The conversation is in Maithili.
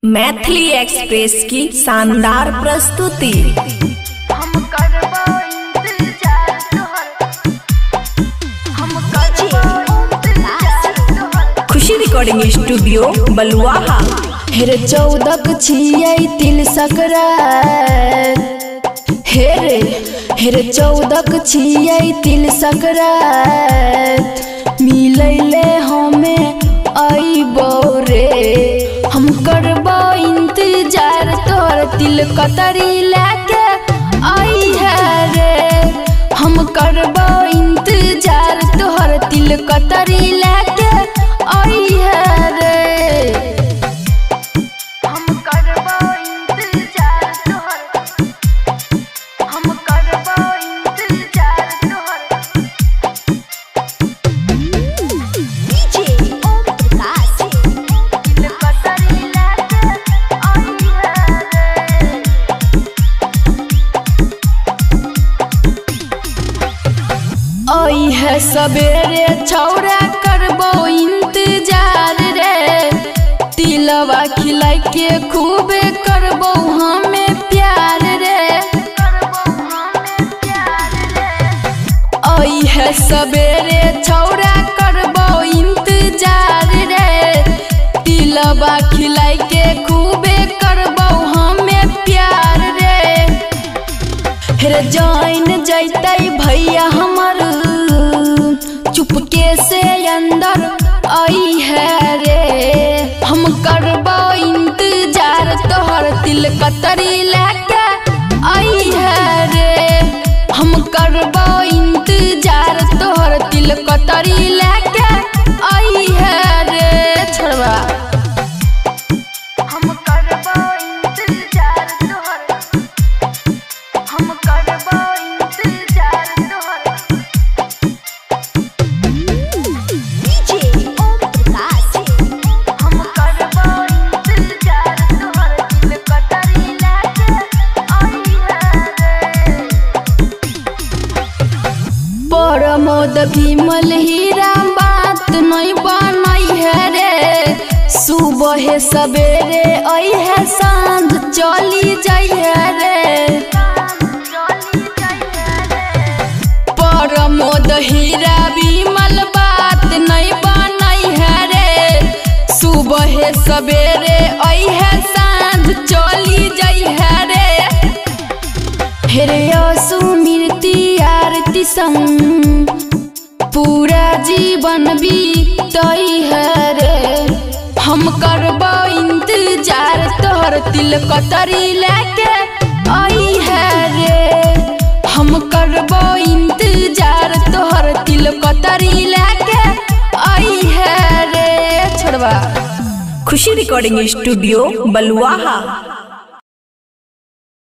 मैथिली एक्सप्रेस की शानदार प्रस्तुति। हम करबो इंतजार तोहर, हम करबो इंतजार तोहर। खुशी रिकॉर्डिंग स्टूडियो बलुआहा। हेरे 14 छियै तिल सकरात, हेरे हेरे 14 छियै तिल सकरात, मिलैले हमे अइबो रे। हम करबो इंतजार तोहर तिल कतरी लेके अइहे रे। हम करबो इंतजार तोहर तिल कतरी लेके अइहे रे। हम करबो इंतजार तोहर, हम करबो इंतजार तोहर। डीजे ओम प्रकाश तिल कतरी लेके अइहे रे। अइहे सबेरे छौरा करबो इंतजार रे, तिलवा खिलाई के खूबे करबो हमें प्यार रे। करबो हमें प्यार रे। अइहे सबेरे छौरा करबो इंतजार रे, तिलवा खिलाई के खूबे करबो हमें प्यार रे। हेरे जान जैतै भैया हमर चुपके से अंदर अइहे रे। हम करबो इंतजार तोहर तिल कतरी लेके अइहे रे। हम करबो इंतजार तोहर तिल कतरी लेके अइहे रे। छोड़वा हम करबो इंतजार तोहर, हम करबो इंतजार तोहर। डीजे ओम प्रकाश हम करबो इंतजार तोहर तिल कतरी लेके अइहे रे। परमोद विमल हीरा बात नहीं बनई है रे, सुबह सबेरे अइहे साँझ चली जाइहे रे। चली जाइहे रे। परमोद हीरा विमल बात नहीं बनई है रे, सुबह सबेरे अइहे साँझ चली जाइहे रे। हेरे सुमिरती आरती संग पूरा जीवन बीतई है रे। हम करबो इंतजार तोहर तिल कतरी लेके अइहे रे। हम करबो इंतजार तोहर तिल कतरी लेके अइहे रे। छोड़वा खुशी रिकॉर्डिंग स्टूडियो बलुआहा।